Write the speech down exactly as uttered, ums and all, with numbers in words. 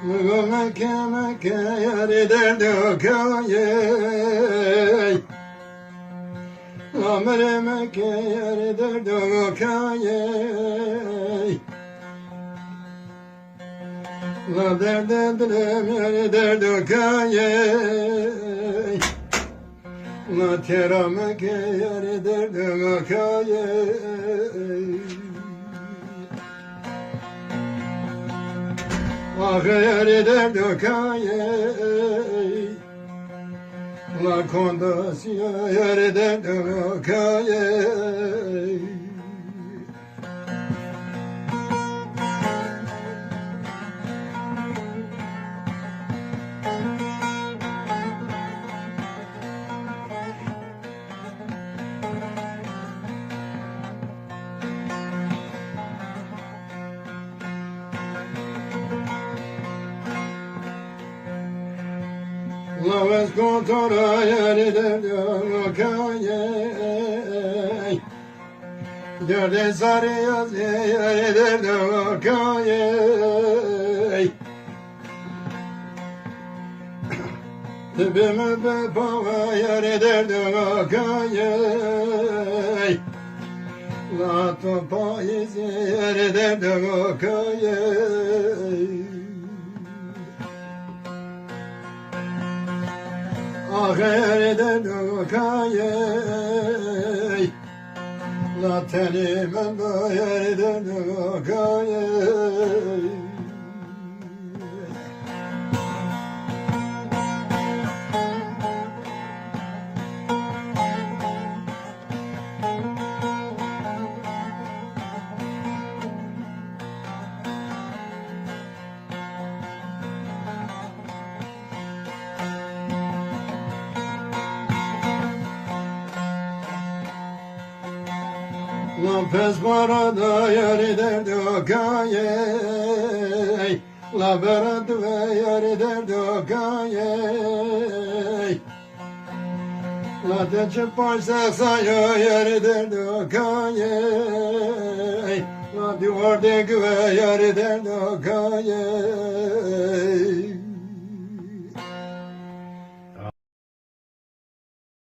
Mıgo meke meke yarê derdo kayey. La mire meke yarê derdo kayey. La derde dilem yarê derdo kayey. La tera meke yarê derdo kayey. Axe yarê derdo kayey. La kondasiya yarê derdo kayey. Lawez kotora yarê derdo kayey. Derdê sarê yazê yarê derdo kayey. Tibê mi bi pawa yarê derdo kayey. La to payîzê yarê derdo kayey. Axe yarê derdo kayey. La tenê mendo yarê derdo kayey. La pez bara da yarê derdo kayey. La bera dive yarê derdo kayey. La de çi paşte sayo yarê derdo kayey. La diwar de güve yarê derdo kayey.